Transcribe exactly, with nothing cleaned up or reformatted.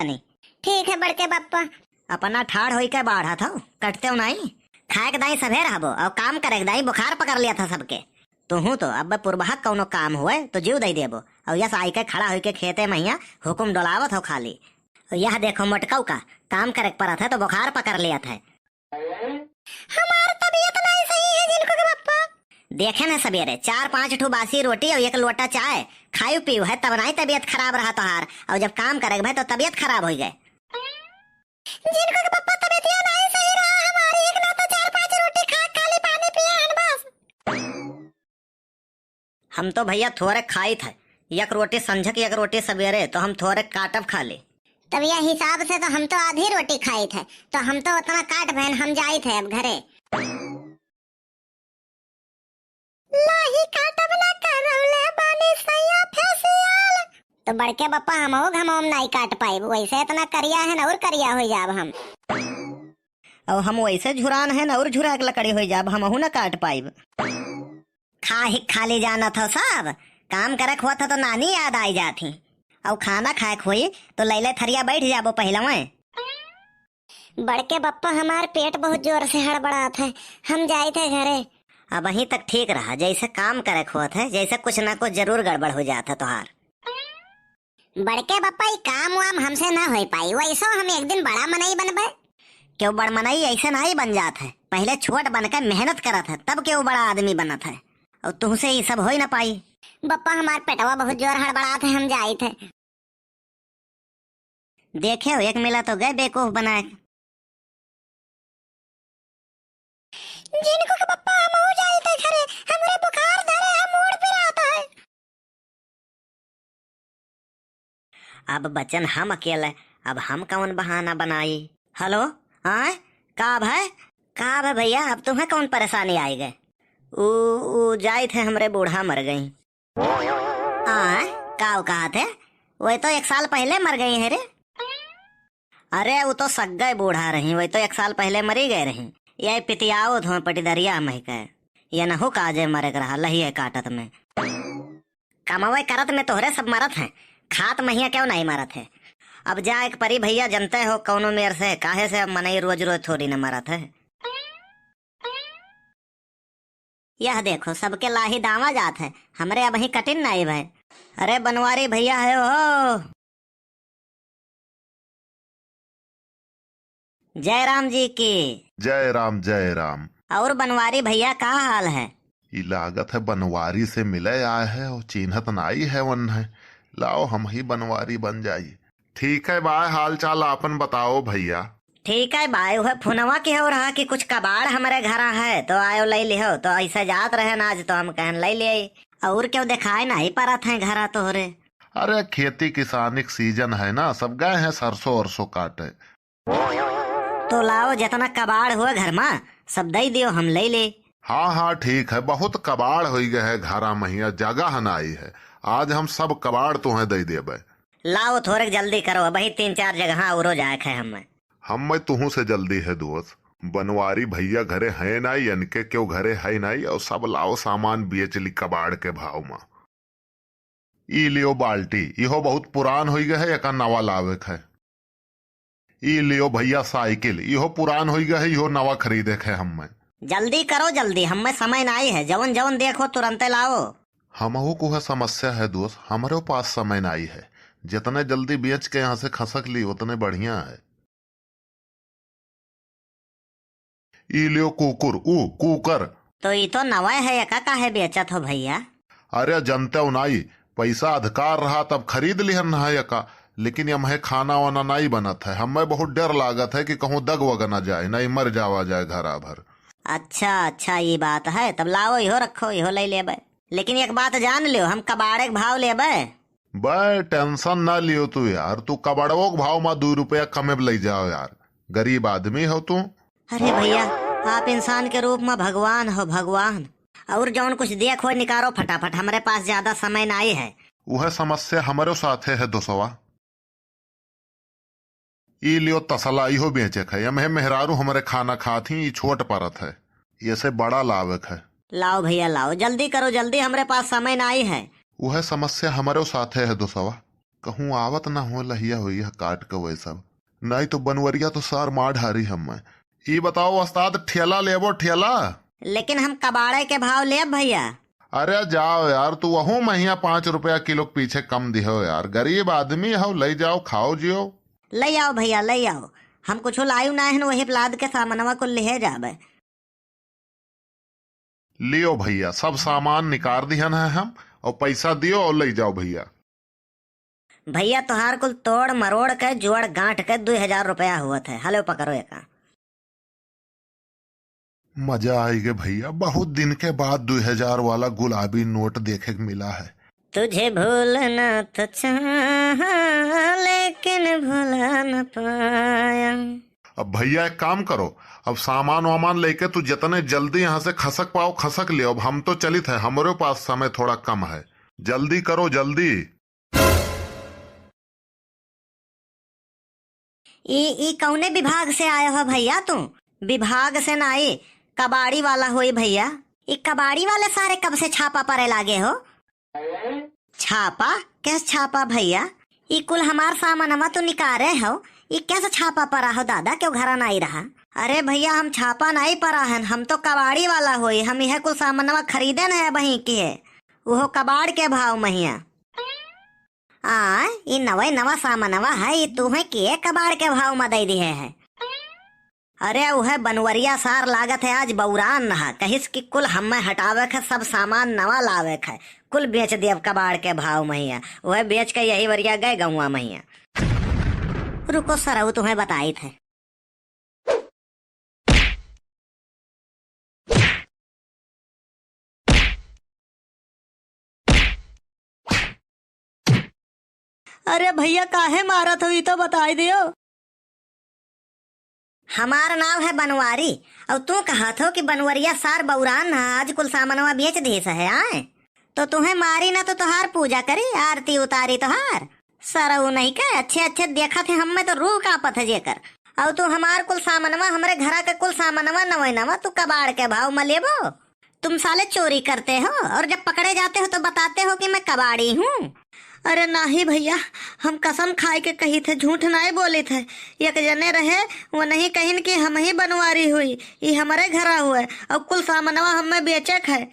नहीं। ठीक है बड़के बप्पा। अपना ठाड़ होई के बाढ़त हो, कटते हो नहीं। खाए के दाई सभे रहबो और काम करे के दाई बुखार पकड़ लिया था सबके। तुहू तो अब पुरबहक कौनो काम हुए तो जीव दई देबो, और यस आई के खड़ा होई के खेते महिया हुकुम डोलावत हो खाली। और यह देखो मोटकऊ का काम करे के परत है तो बुखार पकड़ लिया था। हमार तबीयत नहीं सही है जिनको के बप्पा। देखे न सवेरे चार पांच ठो बासी रोटी और एक लोटा चाय खायु पीयु है, तब नहीं तबीयत खराब रहा तोहार, और जब काम करे के भय तो तबीयत खराब हो गए। जिनको के बप्पा तबीयत नहीं सही रहा हमारी, एक ना तो चार पांच रोटी खा, खाली पानी पिए हन बस। हम तो भैया थोरे खाइत है, एक रोटी संझक एक रोटी सवेरे, तो हम थोरे काटब खाली। तब यह हिसाब से तो हम तो आधी रोटी खाइत है, तो हम तो उतना काट बहन हम जाइत है अब घरे। लाही काटब ना करौले बानी सैया फेसियल। तो बड़के बप्पा हमहू घमौम नाई काट पाइब, वैसे इतना करिया है न और करिया हो जाब हम। और हम वैसे झुरान है न और झुरा के लकड़ी हो जाब, हमहू ना काट पाइब। खाही खाली जानत हो सब, काम करे के होत हो तो नानी याद आई जात ही। और खाना खाए के होई तो लैले थरिया बैठ जाबो पहलवे। बड़के बप्पा हमार पेट बहुत जोर से हड़बड़ात है, हम जाइत है घरे। अबहीं तक ठीक रहा, जैसे काम करे के होत है, जैसे कुछ ना कुछ जरूर गड़बड़ हो जात है तोहार। बड़के बप्पा, ई काम वाम हमसे ना होई पाई, वैसो हम एक दिन बड़ा मनई बनबे। केहू बड़ मनई ऐसे नाई बन जात है, पहले छोट बन के मेहनत करत है, तब केहू बड़ा आदमी बनत है, और तुहसे ई सब होई ना पाई। बप्पा, हमार पेटवा बहुत जोर हड़बड़ात है, हम जाइत है। देखे हो, एक मिला तो गए बेवकूफ बनाए। जिनको के पप्पा, हमहू जाइत है घरे, हमरे बुखार धरे है, मूड़ पिरात है। अब बचन हम अकेले, अब हम कौन बहाना बनाई? हेलो, आय, का भय? का भय भैया, अब तुम्हें कौन परेशानी आई गए? ऊ, ऊ जाइत है, हमरे बूढ़ा मर गई। आ, काऊ कहत है? वही तो एक साल पहले मर गई है रे। अरे, वो तो सग्गय बूढ़ा रही, वही तो एक साल पहले मरी गए रही। ये पितियाओ धों पटीदरिया मही के। ये नहु काजे मरे के रहा, लहिए काटत में। कमावे करत में तोहरे सब मरत हैं, खात महिया क्यों नहीं मरत है? अब जाए के परी भैया, जनते हो कौनो मेर से, काहे से अब मनई रोज रोज थोड़ी न मरत है। यह देखो, सबके लाही दावा जात है, हमरे अबहीं कटिन नाई भय। अरे बनवारी भैया है हो। जय राम जी की। जय राम, जय राम। और बनवारी भैया का हाल है? ई लागत है बनवारी से मिले आए है और चिन्हत नाई है वन है। लाओ हम ही बनवारी बन जाई। ठीक है बाय, हाल चाल आपन बताओ भैया। ठीक है बाय, वह फोनवा के हो रहा कि कुछ कबाड़ हमरे घरा है तो आयो ले लिहो, तो ऐसे जात रहे ना आज तो हम कहन ले ले। और क्यों दिखाए नहीं परत है घरा तोहरे? अरे खेती किसानी के सीजन है ना, सब गए हैं सरसों अरसों काटे। तो लाओ जितना कबाड़ हुए घर मा सब दई दियो, हम ले ले। हाँ हाँ ठीक है, बहुत कबाड़ होई गए है घरा महिया, जगह नाई है, आज हम सब कबाड़ तुम्हें दई देबे। लाओ, थोड़े जल्दी करो, अबही तीन चार जगह औरो जाए के है हमें। हमें तुहू से जल्दी है दोस्त। बनवारी भैया घरे है नाई, इनके क्यों घरे है नाई, और सब लाओ सामान बेच ली कबाड़ के भाव मा। ई लियो बाल्टी, इहो बहुत पुरान होई गए है, एका नवा लावे के है। ई लियो भैया साइकिल, इहो पुरान होई गए है, इहो नवा खरीदे के है हमें। जल्दी करो जल्दी, हमें समय नाई है, जवन जवन देखो तुरंते लाओ। हमहू को है समस्या है दोस्त, हमरे पास समय नाई है। जितने जल्दी बेच के यहाँ से खसक ली उतने बढ़िया है। ई लियो कुकुर, ऊ कुकर। तो ई तो नवा है, एका काहे बेचत हो भैया? अरे जनते हो नाई, पैसा अधिकार रहा तब खरीद लिहन है एका, लेकिन यम्हे खाना वाना नाई बनत है। हमें बहुत डर लागत है कि कहूँ दग वग न जाए, नाई मर जावा जाए घरा भर। अच्छा अच्छा, ई बात है, तब लाओ इहो रखो, इहो ले लेबे। लेकिन एक बात जान लियो, हम कबाड़े के भाव लेबे। बे, टेंशन ना लियो तू यार, तू कबाड़वो के भाव मा दू रुपया कमे लई जाओ यार, गरीब आदमी हो तू। अरे भैया, आप इंसान के रूप मा भगवान हो, भगवान। और जौन कुछ देख हो निकारो फटाफट, हमरे पास ज्यादा समय नाई है। उहे समस्या हमरो साथे है दोसवा। ई लियो तसला, इहो बेचे के है। यम्हे मेहरारू हमरे खाना खात ही, ई छोट परत है, ये से बड़ा लावे के है। लाओ भैया लाओ, जल्दी करो जल्दी, हमरे पास समय नाई है। उहे समस्या हमरो साथे है दोसवा। कहूँ आवत ना हो लहिया होई है काट के वै सब। नहीं तो बनवरिया तो सार मार ढारी हम्मे। ई बताओ उस्ताद, ठेला लेबो ठेला? लेकिन हम कबाड़े के भाव लेब भइया। अरे जाओ यार, तू वहू महिया पाँच रुपया किलो के पीछे कम दिहो यार, गरीब आदमी हो, ले जाओ, खाओ जियो। ले आओ भइया, ले आओ, हम कुछ लायु ना हन, वही लाद के सामनवा कुल लिहे जाबे। लियो भइया, सब सामान निकार दिहन है हम, और पैसा दियो और ले जाओ भइया। भइया, तोहार कुल तोड़ मरोड़ के, जोड़ गांठ के दुई हजार रुपया हुवत है। हलो, पकड़ो एका। मजा आइगे भइया, बहुत दिन के बाद दुई हजार वाला गुलाबी नोट देखे के मिला है। तुझे भूलना तो चाहा, लेकिन भुला न पाया। अब भइया एक काम करो, अब सामान वामान लेके तू जितने जल्दी यहाँ से खसक पाओ खसक लियो। अब हम तो चलित है, हमरे पास समय थोड़ा कम है, जल्दी करो जल्दी। ई, ई कौने विभाग से आयो हो भइया तू? विभाग से नाई, कबाड़ी वाला होई भइया। ई कबाड़ी वाले सारे कब से छापा परे लागे हो? छापा? कैस छापा भइया? ई कुल हमार सामानवा तू निकारे हो, ई कैस छापा परा हो दादा, क्यों घरा नाई रहा? अरे भइया, हम छापा नाई परा हन, हम तो कबाड़ी वाला होई, हम यह कुल सामानवा खरीदे न है बही किहे, उहो कबाड़ के भाव महिया। आ, ई नवे नवा सामनवा है, ई तूहे के कबाड़ के भाव में दे दिहे है? अरे, उहे बनवरिया सार लागत है आज बौरान नहा, कहिस कि कुल हम्मे हटावे के, सब सामान नवा लावे के, कुल बेच दियब कबाड़ के भाव महिया। उहे बेच के यही वरिया गए गौवा महिया। रुको सरऊ, तुम्हें बताइत है। अरे भइया, काहे मारत हो, ई तो बताई दियो। हमार नाव है बनवारी, और तू कहत हो कि बनवरिया सार बौरान ह, आज कुल सामनवा बेच देस है, आए? तो तुहे मारी ना तो तोहार पूजा करी, आरती उतारी तोहार। सरऊ नहीं के, अच्छे अच्छे देखत है, हम्मे तो रूह कांपत है जेकर। और तू हमार कुल सामनवा, हमरे घरा के कुल सामनवा नवे नवा, तू कबाड़ के भाव में लेबो? तुम साले चोरी करते हो और जब पकड़े जाते हो तो बताते हो कि मैं कबाड़ी हूँ। अरे नाही भइया, हम कसम खाए के कहित है, झूठ नाई बोलित है। एक जने रहे, वो नहीं कहिन कि हम ही बनवारी हुई, ई हमरे घरा हुए और कुल सामनवा हम्मे बेचे के है।